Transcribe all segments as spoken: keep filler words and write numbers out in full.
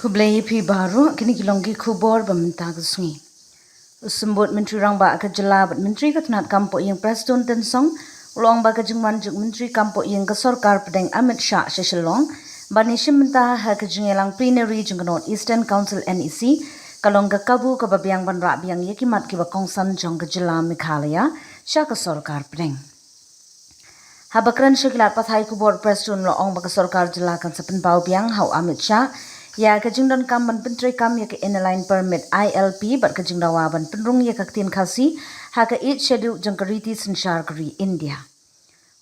Khublei phi baroh, kine ki long ki khubor ba mynta ka sngi. U Symbud Myntri Rangbah ka Jylla bad Myntri ka tnad kam poh ïing Prestone Tynsong u la ong ba ka jingwan jong u Myntri kam poh ïing ka Sorkar Pdeng Amit Shah sha Shillong ban ïashim bynta ha ka jingïalang plenary jong ka North Eastern Council, N E C, ka long ka kabu kaba biang ban rah biang ïa ki mat kiba kongsan jong ka Jylla Meghalaya sha ka Sorkar Pdeng. Haba kren sha ki lad pathai khubor Prestone u la ong ba ka Sorkar Jylla kan sa pynpaw biang ha u Amit Shah ïa ka jingdonkam ban pyntreikam ïa ka Inner Line Permit, I L P, bad ka jingdawa ban pynrung ïa ka ktien Khasi ha ka Eighth Schedule jong ka riti synshar ka ri India.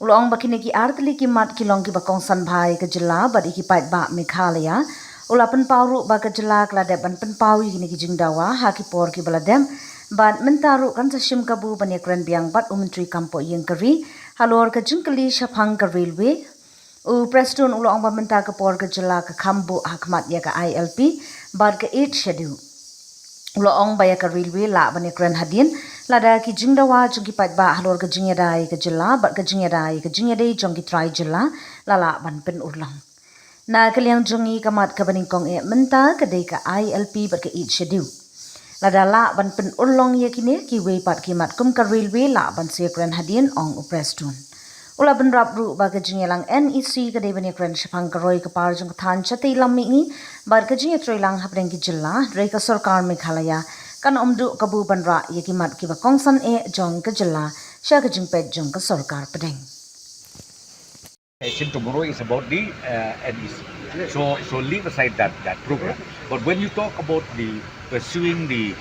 U la ong ba kine ki artylli ki mat ki long kiba kongsan bha ïa ka Jylla bad ïa ki paidbah Meghalaya. U la pynpaw ruh ba ka Jylla ka la dep ban pynpaw ïa kine ki jingdawa ha ki por kiba la dep bad mynta ruh kan sa shim kabu ban ïakren biang bad u Myntri kam poh ïing ka ri halor ka jingkylli shaphang ka railway. U Prestone u la ong ba mynta ka por ka Jylla ka kham buh ha khmat ïa ka I L P bad ka Eighth Schedule. U la ong ba ïa ka railway lah ban ïakren hadien lada ki jingdawa jong ki paidbah halor ka jingïada ïa ka Jylla bad ka jingïada ïa ka jingïadei jong ki trai Jylla la lah ban pynurlong. Na ka liang jong ngi, ka mat kaba nyngkong eh mynta ka dei ka I L P bad ka Eighth Schedule. Lada lah ban pynurlong ïa kine, kiwei pat ki mat kum ka railway lah ban sa ïakren hadien, ong u Prestone. U la bynrap ruh ba ka jingïalang N E C ka dei ban ïakren shaphang ka roi ka par jong ka thaiñ shatei lam mihngi bad ka jingïatreilang hapdeng ki Jylla, hynrei ka Sorkar Meghalaya kan ym duh kabu ban rah ïa ki mat kiba kongsan eh jong ka Jylla sha ka jingpeit jong ka Sorkar Pdeng. Session tomorrow is about the uh, N E C. So, so leave aside that, that program. But when you talk about the pursuing the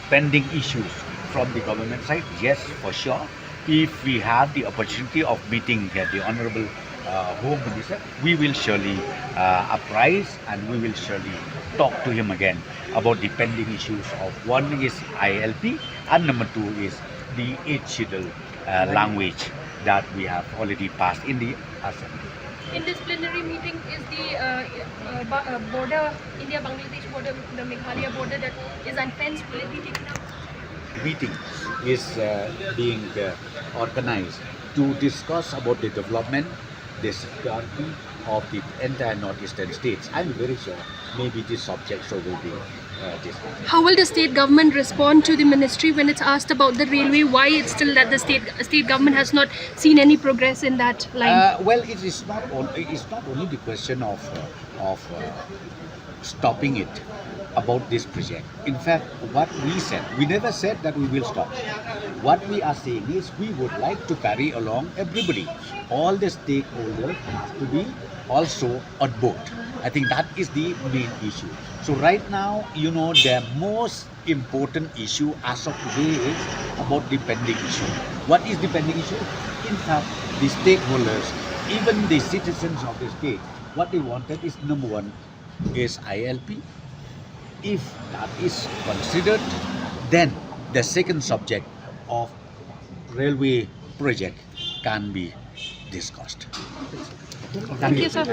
pending issues from the government side, yes, for sure. If we have the opportunity of meeting uh, the Honorable uh, Home Minister, we will surely uh, apprise and we will surely talk to him again about the pending issues of one is I L P and number two is the eighth schedule uh, language that we have already passed in the Assembly. In this plenary meeting, is the uh, uh, ba- uh, border, India-Bangladesh border, the Meghalaya border that is unfenced, will it be taken up? Meeting is uh, being uh, organized to discuss about the development, the security of the entire northeastern states. I'm very sure maybe this subject so will be uh, discussed. How will the state government respond to the ministry when it's asked about the railway? Why it's still that the state state government has not seen any progress in that line? Uh, well, it is not on, it's not only the question of uh, of uh, stopping it about this project. In fact, what we said, we never said that we will stop. What we are saying is we would like to carry along everybody. All the stakeholders have to be also on board. I think that is the main issue. So right now, you know, the most important issue as of today is about the pending issue. What is the pending issue? In fact, the stakeholders, even the citizens of the state, what they wanted is number one is I L P. If that is considered, then the second subject of railway project can be discussed. Thank you, sir.